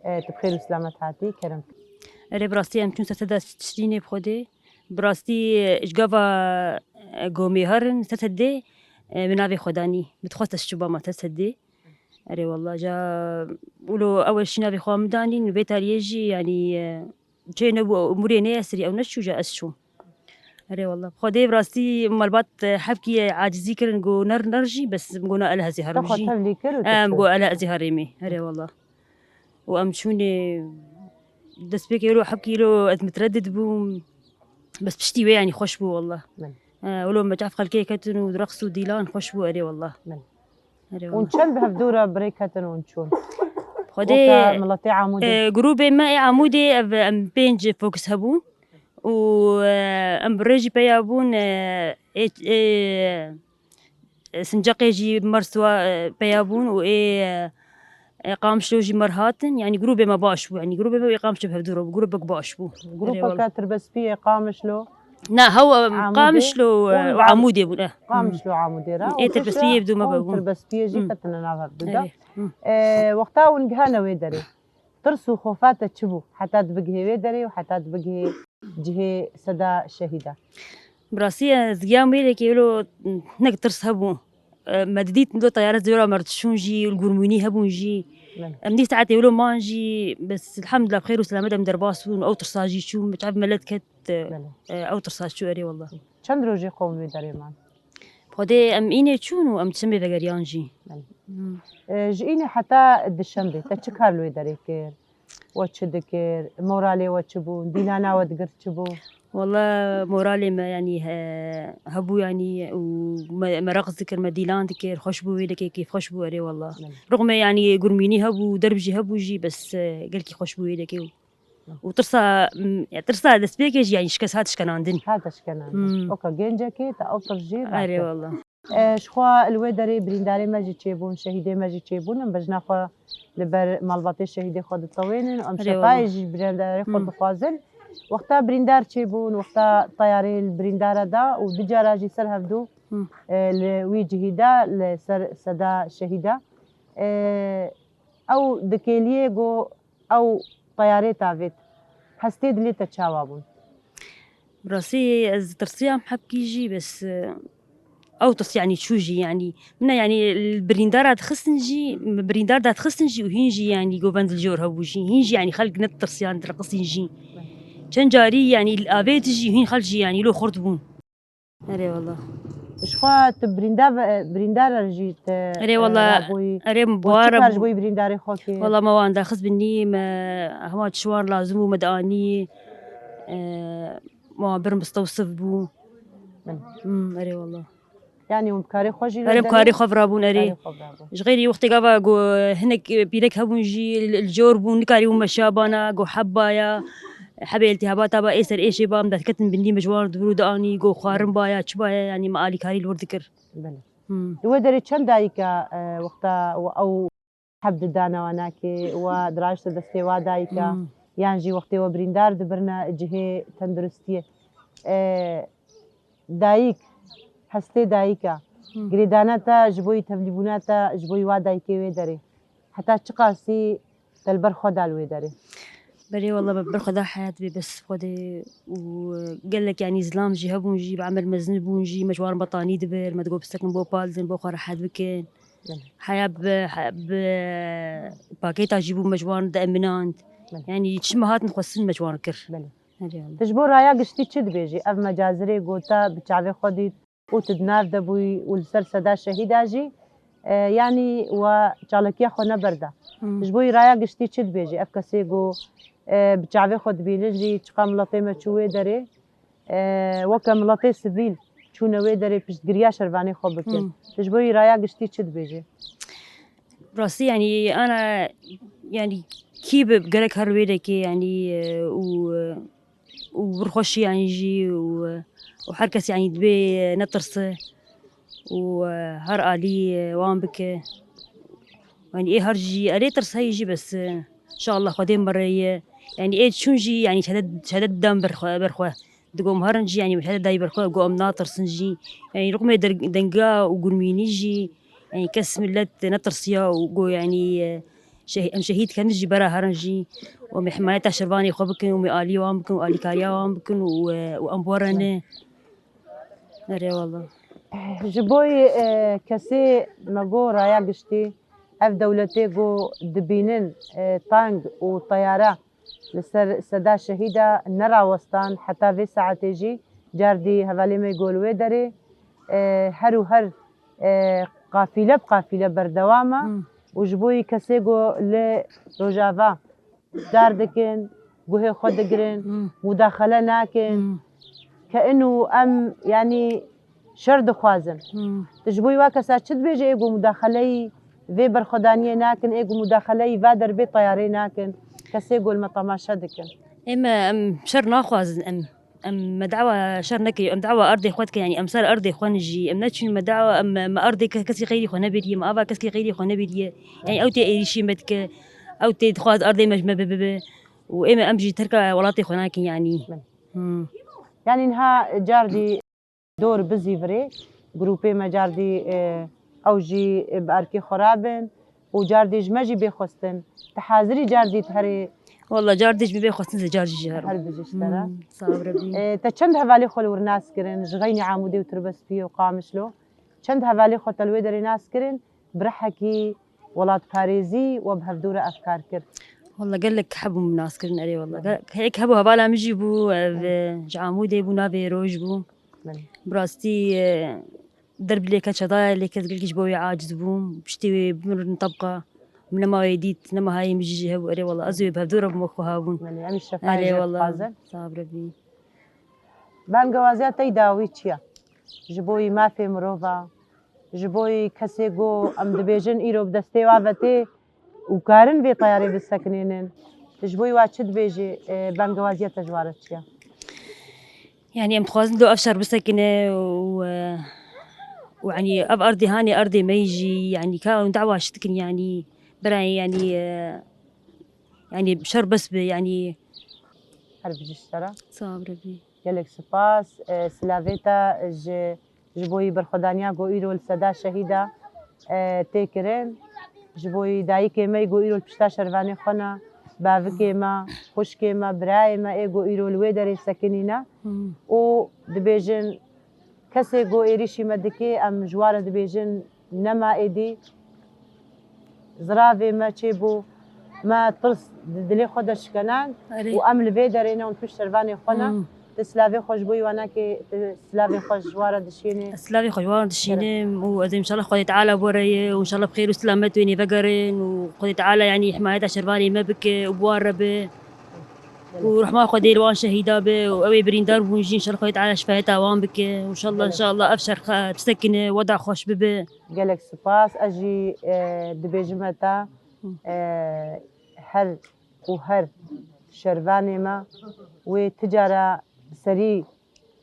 E, tu bi xêr û selamet hatî, kerem. Erê, bi rastî em çûn ser seda Tişrînê bi Xwedê. Bi rastî, e, ji gava, e, gomê herin ser sedê, e, min navê xwe danî. Min dixwest ez çûbama ser sedê. Erê wallah, ca wilo ew e şî navê xwe min danî, vê tariyê jî, yanî, e, çê nebû, umurê neyesirî, ew neçû, ca ez çûm. Erê wallah. Xwedê bi rastî malbat, e, hevkî, e, acizî kirin, go ner, ner jî, bes min go na ele hezî herim Te xwe jî. tevlî kir û tu Em çû. go ele hezî herêmê. Erê wallah. Û em çûnê destpêkê wilo hevkî wilo ez mitredid bûm. Bes piştî wê, yanî xweş bû wallah. Min. E, wilo me çav xelkê ketin û reqs û dîlan xweş bû, erê wallah. Min. Erê Hûn wallah. çend bi hevdû re bi rê ketin hûn çûn? Xwedê, Weke miletê Amûdê. e, grûbê me ê Amûdê ev, em pênc fokus hebûn û, e, em bi rê jî peya bûn, e, ê, ê, e, Sinceqê jî mer siwa, e, peya bûn û ê, e, e, Qamişlo jî mer hatin. Yanî grûbê me baş bû. Yanî grûbê me ê Qamişlo bi hevdû re bû. Grûbek baş bû. Erê wallah. Grûpeke Tirbespiyê Qamişlo. Na, hew, em, Amûdê. Qamişlo, e, Wan û de Amûdê bûn, e. Qamişlo Amûdê re. Ê Tirbespiyê bi dû me bûn. Tirbespiyê jî Hı. ketine nav hevdû de. Erê. Hı. E, wexta hûn gihane wê derê, tirs û xofa te çi bû? Heta tu bigihê wê derê û heta tu bigihê cihê seda şehîda. Bi rastî ez giyam wê lekê wilo hinek tirs hebû. E, me didît do teyare zêra me re dişûn jî, li gurmûnî hebûn jî. Belê. Em nîv saetê wilo man jî, bes elhamdulillah bi xêr û selamet em derbas bûn, ew tirsa jî çû, çav me lê diket, e, Belê. e, ew tirsa çû, erê wallah. Çend rojê qewm wê derê man? Xwedê em înê çûn û em çimê vegeriyan jî. Belê. Hmm. E, ji înê heta dişembê te çi kar li wê derê kir? We çi dikir? Moralê we çi bûn? Dîlana we digir çi bû? Walla moralê me, yanî, he-, hebû, yanî, û me, me reqs dikir, me dîlan dikir, xweş bû wê dekê, kêfxweş bû, erê walla. Belê. Rixmê, yanî, gurmînî hebû, derb jî hebû jî, bes, e, gelkî xweş bû wê dekê û, û tirsa, m, ya tirsa destpêkê jî, yanî, şikes hat şikenandin. Hat şikenandin. Hmm. Oka gencekê te ew tirs jî. Erê walla. E, ji xwe li wê derê birîndarê me jî çêbûn, şehîdê me jî çêbûn. Em bejna xwe li ber malbatê şehîdê xwe ditewênin. Em Erê şefayê walla. Jî birîndarê xwe Hmm. Dixwazin. Wexta birîndar çêbûn, wexta teyarê li birîndara da û du cara jî ser hevdû, Hmm. e, li wî cihî de, li ser seda şehîda. E, ew dikêliyê ku ew teyarê tavêt. Hestê dilê te çawa bûn? Rastî ez tirsiyam hebkî jî, bes, e, ew tirs, yanî, çû jî, yanî, min e, yanî, li birîndara dixistin jî, birîndar da dixistin jî û hîn jî, yanî, govend li jor hebû jî, hîn jî, yanî, xelk netirsiyan, direqisîn jî. Çend carî, yanî, li avêt jî hîn xelk jî, yanî, lo xurt bûn. Erê wala. Ji xwe tu birînda-, birîndar jî te, Erê e, wala, rabûyî. Erê, Bo çi bû kar ji bo birîndarê xwe kir? Wala me wan daxist binî, me hema çi wan lazim bû me dianî. E, me wan bir mistewsif bû. Min. Hmm, erê wala. Yanî hûn bi karê xwe jî Erê, li bi karê derê? Xwe virabûn, erê. Karê xwe virabûn. Ji xeyrî wextê gava ku hinek pîrek hebûn jî li, li cor bûn, nikarîbûn meşa bana, ku heb baya, hebê iltihaba ta ba ê ser êşê ba, em derketin binî me ji wan dibir û dianî, ku xwarin baya, çi baya, yanî me alîkarî li wir dikir. Belê. Hmm. Li we derê çend dayika, e, wexta we ew heb didana we nakê, we dirajte destê we dayika, Hmm. yan jî wextê we birîndar dibirne cihê tenduristiyê? E, dayik, hestê dayika, Hmm. girêdana te ji bo yî, tevlîbûna te ji bo yî wa dayikê wê derê, heta çiqasî te li ber xwe da li wê derê? Berê wala me ber xwe da heyat bê bes Xwedê û gelek, yanî, zilam jî hebûn jî, bi emir mezin bûn jî, me ji wan betanî dibir, me digot bisekin bo pal din, bo xwe rehet bikin. Belê. Heya bi, he-, bi pakêta jî bû me ji wan dieminan. Belê. Yanî çi me hatin xwestin me ji wan kir. Belê. Erê wala. Tu ji bo raya giştî çi dibêjî? Ev mecazirê ku te bi çavê xwe dît û tu di nav de bûyî û li ser seda şehîda jî, e, yanî we çalakiya xwe neberda. Hmm. Tu ji bo raya giştî çi dibêjî? Ev kesê ku, e, bi çavê xwe dibînin jî çiqa miletê me çû wê derê, e, weke miletê sivîl çûne wê derê piştgiriya şervanê xwe bikin. Hmm. Tu ji bo raya giştî çi dibêjî? Rastî, yanî, ana, yanî, kî bi gerek her wê dekê, yanî, e, û, e, û bir xweşiyan jî û, û her kes, yanî, dibê netirse û, e, her alî, e, wan bike. Yanî ê her jî, erê tirs heyî jî bes, e, inşallah Xwedê min re ye. Yanî ê çûn jî, yanî şehadet, şehadet dan ber xwe, ber xwe. Digo em herin jî, yanî şehadet dayî ber xwe, go em natirsin jî. Yanî rixmê der-, denga û gurmînî jî, yanî kes millet netirsiya û go, yanî, e, Şeh-, em şehîd ken jî bera herin jî û em ê himayeta şervanê xwe bikin û em ê alî wan bikin û alîkariya wan bikin û, e, û em werene. Erê wala. Ji bo, e, kesê me go raya giştî, ev dewletê go dibînin, e, tank û teyare li ser seda şehîda nerawestan heta vê saetê jî, cardî hevalê me go li wê derê, e, her û her, e, qafîle bi qafîle berdewam e Hmm. û ji bo yî kesê ku li Rojava dar dikin, guhê xwe digirin, Hmm. mudaxele nakin, Hmm. ke inu em, yanî, şer dixwazin. Hmm. Tu ji bo yî wa kesa çi dibêje ê ku mudaxeleyî vê berxwedaniyê nakin, ê ku mudaxeleyî va derbê teyarê nakin, kesê ku li me temaşe dikin? Ê me, em şer naxwazin, em. Em, me dawa şer nekirin, em dawa erdê xwe dikin, yanî em ser erdê xwe ne jî, em neçûn me dawa, em, me erdê ke-, kesî xeyrî xwe nebiriye, me ava kesî xeyrî xwe nebiriye. Yanî ew tê êrîşî me dike, ew tê dixwaz erdê me ji me bibe. Û ê me em jî terka welatê xwe nakin, yanî. Min. Hmm. Yanî niha cardî dor bizîvirê, grûpê me cardî, e, ew jî, e, bi erkê xwe rabin û cardî ji me jî bê xwestin. Tu hazirî cardî tu herê? Walla cardî ji me bê xwestin, zê cardî ji her. Her bijî ji te re. Hmm, sağ ol Rebî. E, te çend hevalê xwe li wir nas kirin, ji xeynî Amûdê û Tirbespiyê û Qamişlo? Çend hevalê xwe te li wê derê nas kirin, bi rihekî welatparêzî we bi hevdû re ev kar kir? Walla gelek hebûn nas kirin, erê walla. Belê. Ge-, hêk hebû hevala min jî bû, ev, Belê. e, ji Amûdê bû, navê Roj bû. Belê. Bi rastî, e, Derb lê keça daye, lê kes gelkî ji bo wê aciz bûm. Piştî wê bimirin tebqa. Min nema wê dît, nema hayê min jî ji hev. Erê wela, ez wê bi hevdû re bûm wek xwe hebûn. Belê, em jî şefayê Erê jê wela. Dixwazin. Sağ ol Rebî. Bangewaziya te yî dawî çi ye? Ji bo yî mafê mirova, ji bo yî kesê ku em dibêjin îro bi destê wa ve tê û karin vê teyarê bisekinînin. Tu ji bo yî wa çi dibêjî, e, bangewaziya te ji wa re çi ye? Yani em dixwazin do ev şer bisekine û, e, û yani ev erdê hanê erdê me yî jî, yani ka hûn dawa çi dikin yani, birayê yani, e, yani şer bes be yani. Her bijî ji te re. Sağ ol Rebî. Gelek spas. E, silavê te ji, ji bo yî berxwedaniya ku îro li Seda Şehîda, e, tê kirin. Ji bo yî dayikê me yî ku îro li pişta şervanê xwe ne, bavikê me, xwişkê me, birayê me ê ku îro li wê derê sekinîne. Hmm. Û dibêjin kesê ku êrîşî me dike, em ji wa re dibêjin nema êdî. Ziravê me çêbû, me tirs di dilê xwe de şikenand Erê. Û em li vê derê ne û li pişt şervanê xwe ne. Hmm. Tu silavê xwe ji bo yî wa nakê, tu silavê xwe ji wa re dişînî. Ez silavê xwe ji wa re dişînim û ez ê inşallah Xwedê Teala bo re ye û inşallah bi xêr û silamet wênê vegerin û Xwedê Teala yani himayeta şervanê me bike û bi wan re be. Û rehma Xwedê li wan şehîda be û ew ê birîndar bûn jî, înşallah Xwedê Teala şifayeta wan bike. Û înşallah, înşallah ev şer xe-, bisekine, weda xweş bibe. Gelek spas. Ez jî, e, dibêjime te, e, her û her şervanê me wê ti cara bi serî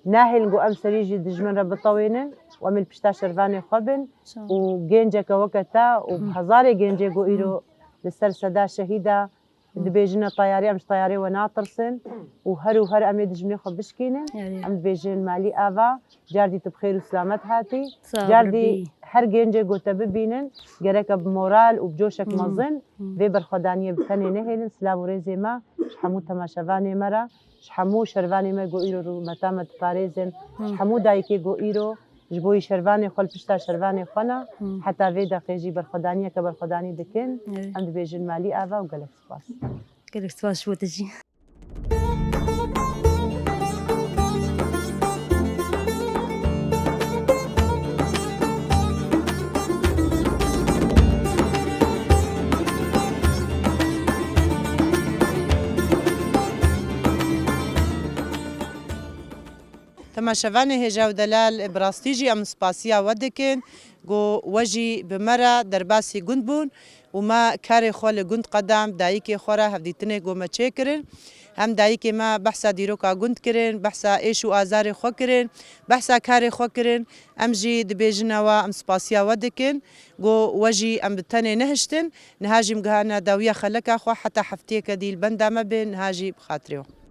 nahêlin ku em serî ji dijmin re bitewênin û em ê li pişta şervanê xwe bin. Sağ ol. Û genceke weke te û bi hezarê gencê ku îro li ser Seda Şehîda dibêjine teyarê, em ji teyarê we natirsin û her û her em ê dijminê xwe bişkînin. Erê. Em dibêjin malî ava, cardî tu bi xêr û silamet hatî. Sağ ol, Cardî Rebî. Her gencê ku te bibînin, gereke bi moral û bi coşek Hmm. mezin Hmm. vê berxwedaniyê bi tenê nehêlin. Silav û rêzê me ji hemû temaşevanê me re, ji hemû şervanê me ku îro rûmeta me diparêzin, Hmm. ji hemû dayikê ku îro ji bo yî şervanê xwe li pişta şervanê xwe ne, Hmm. heta vê deqê jî berxwedaniyeke berxwedanî dikin. Evet. Em dibêjin malî ava û gelek spas. Gelek spas ji bo te jî. Temaşevanê hêja û delal, bi rastî jî em spasiya we dikin ku we jî bi me re derbasî gund bûn û me karê xwe li gund qedand, dayikê xwe re hevdîtinê ku me çêkirin. Hem dayikê me behsa dîroka gund kirin, behsa êş û azarê xwe kirin, behsa karê xwe kirin. Em jî dibêjine we, em spasiya we dikin ku we jî em bi tenê nehiştin. Niha jî em gihane dawiya xeleka xwe, heta hefteyeke dî li benda me bin, niha jî bi xatirê we.